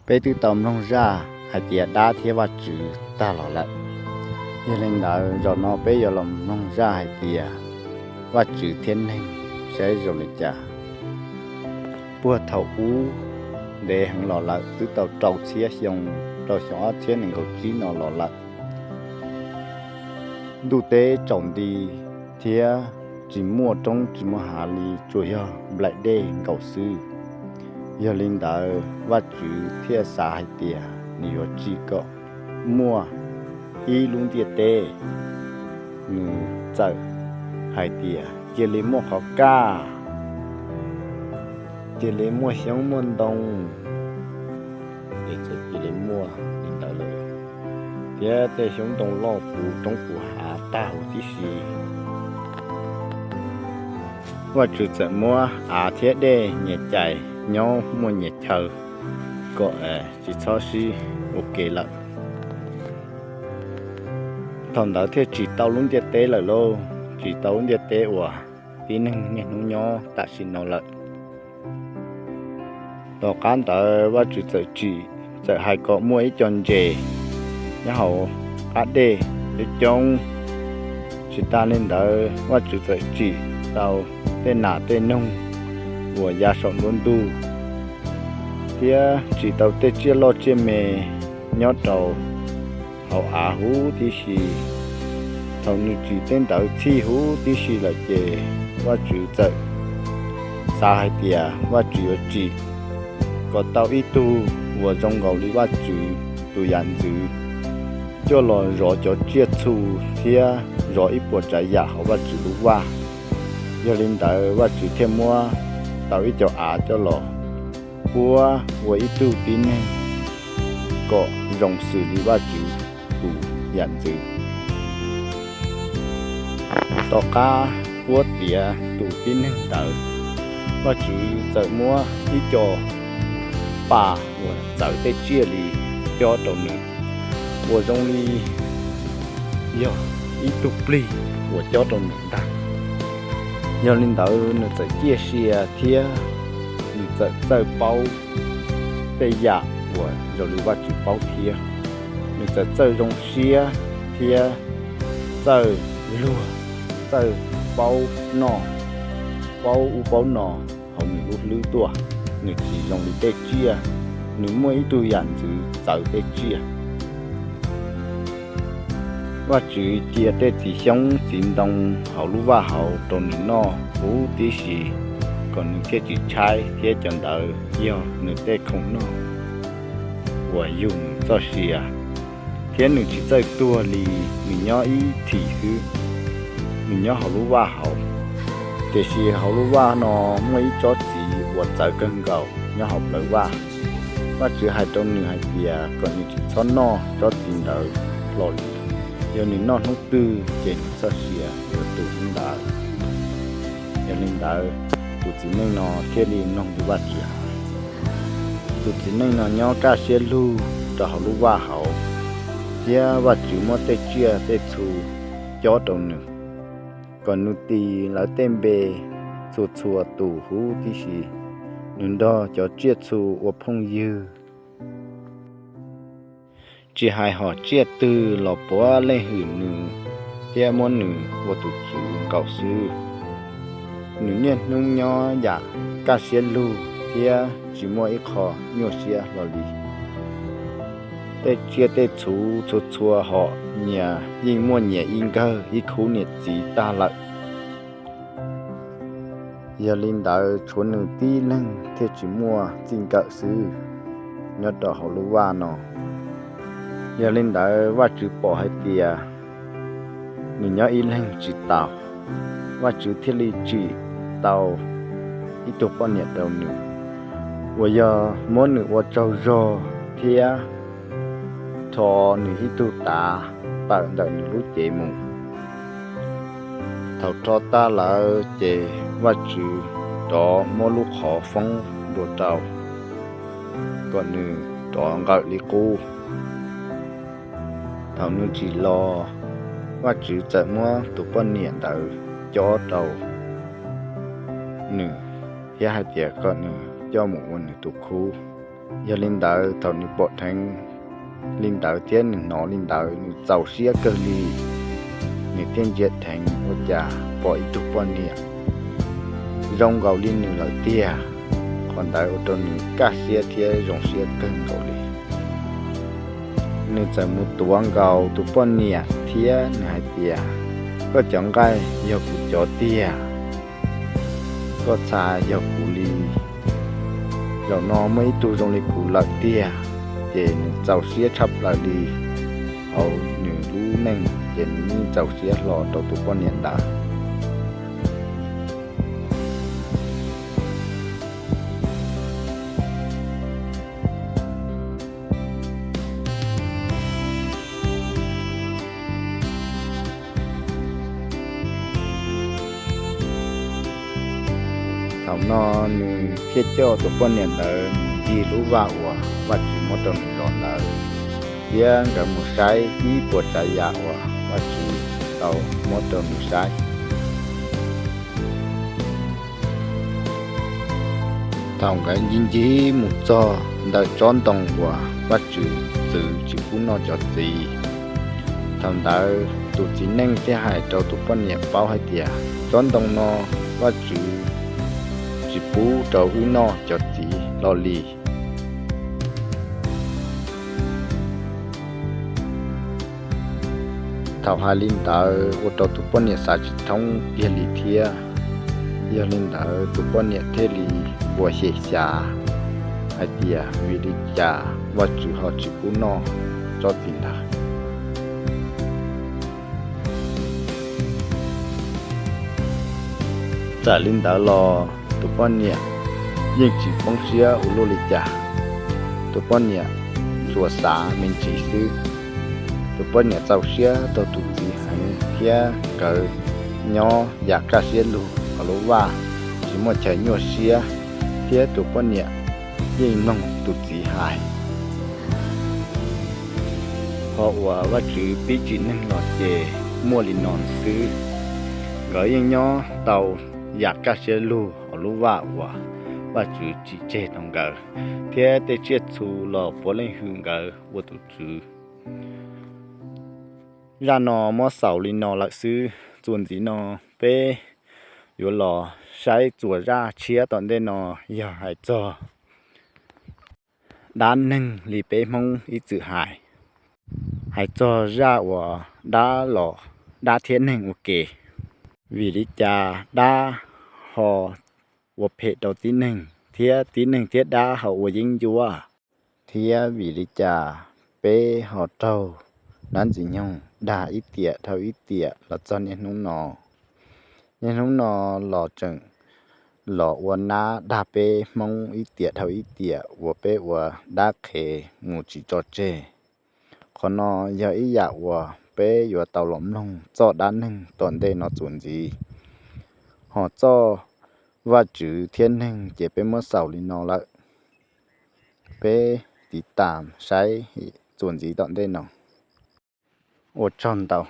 Peb twb tau mloog zaj hais tias dab thiab Vajtswv tag los lawm. Yog li ntawd zaum no peb yuav los mloog zaj hais tias Vajtswv thiab neeg saib zoo li cas. Puag thaum ub ntev heev los lawm, twb tau rau txhiab xyoo, rau xyoo ob txhiab nees nkaum tsib no los lawm. Ntuj teb tsaus nti thiab tsis muaj roob tsis muaj hav li, tsuas yog nplaim dej nkaus xwb. Yog li ntawd Vajtswv thiaj xav hais tias nws yuav tsim kom muaj ib lub ntiaj teb. Nws txawm hais tias cia li muaj qhov kaj, cia li muaj xyoob muaj ntoo, es txawm cia li muaj li ntawd lawm, thiab tej xyoob ntoo loj puv roob puv hav tag huv tib si. Vajtswv txawm muab av thiab dej nyias cais nyob muaj nyias chaw kom tsis txhob sib ua ke lawm. Thaum ntawd thiaj tsim tau lub ntiaj teb lawm lauj, tsim tau lub ntiaj teb uas tib neeg niaj hnub nyob tam sim no lawm. Tom qab ntawd Vajtswv txawm tsim, txawm hais kom muaj ib co ntses nyob hauv qab dej coob coob. Tsis tas li ntawd Vajtswv txawm tsim tau tej nas tej noog uas ya saum nruab ntug, thiab tsim tau tej tsiaj loj tsiaj me nyob rau hauv av huv tib si. Thaum nws tsim tej ntawd txhij huv tib si lawm ces Vajtswv txawm xav hais tias Vajtswv yuav tsim kom tau ib tug uas zoo nkaus li Vajtswv tus yam ntxwv coj los zov cov tsiaj txhu thiab zov ib puas tsav yam hauv Vajtswv lub vaj. Yog li ntawd Vajtswv thiaj muab tau ib co av coj los puab ua ib tug tib neeg kom zoo xws li Vajtswv tus yam ntxwv. Tom qab puab tiav tus tib neeg ntawd, Vajtswv txawm muab ib co pas uas txawv tej tsiaj li cob rau nws, uas zoo li yog ib tug plig uas cob rau nws ntag. Yog li ntawd nws txawm ciaj sia thiab nws txawm txawj paub tej yam uas zoo li Vajtswv paub thiab. Nws txawm txawj zoo siab thiab txawj luag, txawj paub noj, paub ub paub no hauv nws lub hlwb tuaj. Nws tsis zoo li tej tsiaj, nws muaj ib tug yam ntxwv txawv tej tsiaj. Vajtswv cia tej txiv xyoob txiv ntoo hauv lub vaj hauv rau nws noj huv tib si, kom nws thiaj tsis tshaib, thiab cov ntawd yog nws tej khoom noj uas yug nws txoj sia. Thiab nws tsis txawj tuag li, nws nyob ib txhis xwb, nws nyob hauv lub vaj hauv. Tiam sis hauv lub vaj no muaj ib tsob txiv uas txawv kawg nkaus nyob hauv plawv vaj. Vajtswv hais rau nws hais tias kom nws tsis txhob noj tsob txiv ntawd hlo li, yog nws noj hnub twg ces nws txoj sia yuav tu hnub ntawd. Yog li ntawd, tus txiv neej no thiaj li mloog li Vajtswv hais. Tus txiv neej no nyob kaj siab lug rau hauv lub vaj hauv, thiab Vajtswv muab tej tsiaj tej txhu cob rau nws, kom nws tis lawv tej npe txhua txhua tus huv tib si. Nws nrog cov tsiaj txhu ua phooj ywg, tsis hais hom tsiaj twg los puav leej hwm nws thiab muab nws ua tus tswv nkaus xwb. Nws niaj hnub nyob yam kaj siab lug thiab tsis muaj ib qho nyuaj siab hlo li. Tej tsiaj tej txhu txhua txhua hom nyias yeej muaj nyias ib nkawg ib khub niam txiv tag lawm. Yog li ntawd tshuav nws tib leeg thiaj tsis muaj txij nkawm xwb nyob rau hauv lub vaj no. Yog li ntawd Vajtswv pom hais tias nws nyob ib leeg tsis tau, Vajtswv thiaj li tsim tau ib tug poj niam rau nws, uas yog muab nws ua tsaug zog thiab rho nws ib tug tav tawm ntawm nws lub cev mus. Thaum rho tag lawm ces Vajtswv rov muab lub qhov foob dua rau, kom nws rov nqawm li qub. Thaum nws tsim los, Vajtswv txawm muab tus poj niam ntawd cob rau nws thiab hais tias kom nws coj mus ua nws tus khub. Yog li ntawd, thaum nws pom dheev li ntawd thiab nws hnov li ntawd, nws txaus siab kawg li. Nws thiaj ntsia dheev, ua cas pom ib tug poj niam zoo nkaus li nws lawm tiag. Qhov ntawd ua rau nws kaj siab thiab zoo siab kawg nkaus li. Nws txawm mus tuav nkaus tus poj niam thiab nws hais tias, Koj cov nqaij yog kuv cov tiag, koj txha yog kuv li. Zaum no muaj ib tug zoo li kuv lawm tiag. Ces nws txaus siab tshaj plaws li. Hauv nws lub neej ces nws yeej txaus siab hlo rau tus poj niam ntawd. Thaum no nws thiaj coj tus poj niam ntawd mus ncig lub vaj uas Vajtswv muab rau nws zov ntawd, thiab nkawd mus saib ib puas tsav yam uas Vajtswv tau muab rau nws saib. Thaum nkawd ncig ncig mus txog ntawm tsob ntoo uas Vajtswv txwv tsis pub noj cov txiv, thaum ntawd tus txiv neej thiaj hais rau tus poj niam paub hais tias, Tsob ntoo no Vajtswv tsis pub rau wb noj cov txiv hlo li. Thaum hais li ntawd ua rau tus poj niam xav tsis thoob kiag li thiab. Yog li ntawd tus poj niam thiaj li ua xyem xyav hais tias, Vim li cas Vajtswv ho tsis pub noj tsob txiv ntawd? Txawm li ntawd los tus poj niam yeej tsis poob siab ua luaj li cas. Tus poj niam tsuas xav me ntsis xwb. Tus poj niam txaus siab rau tus txiv heev thiab nkawd nyob yam kaj siab lug hauv lub vaj, tsis muaj chaw nyuaj siab, thiab tus poj niam yeej mloog tus txiv hais. Qhov uas Vajtswv pib tsim neeg los ces muaj li no xwb. Nkawd yeej nyob tau yam kaj siab lug hauv lub vaj uas Vajtswv tsim tseg rau nkawd, thiab tej tsiaj txhu los puav leej hwm nkawd ua tus tswv. Zaj no muab xaus li no lawm xwb. Txuas ntxiv no peb yuav los saib txuas zaj tshiab tom ntej no, yog hais txog dab neeg li peb Hmoob ib txwm hais, hais txog zaj uas dab los, dab thiab neeg ua ke. Vim li cas dab ho ua phem rau tib neeg thiab tib neeg thiab dab ho ua yeeb ncuab? Thiab vim li cas peb ho raug dab ntxwg nyoog dag ib tiam dhau ib tiam los txog niaj hnub no? Niaj hnub no los tseem los ua nab dag peb Hmoob ib tiam dhau ib tiam uas peb ua dab qhev mus tsis tso tseg. Qhov no yog ib yam uas peb yuav tau los mloog txoj dab neeg tom ntej no txuas ntxiv. Ho txoj Vajtswv thiab neeg ces peb muab xaus li no lawm. Peb tiv tam saib txuas ntxiv tom ntej no. Ua tsaug ntau.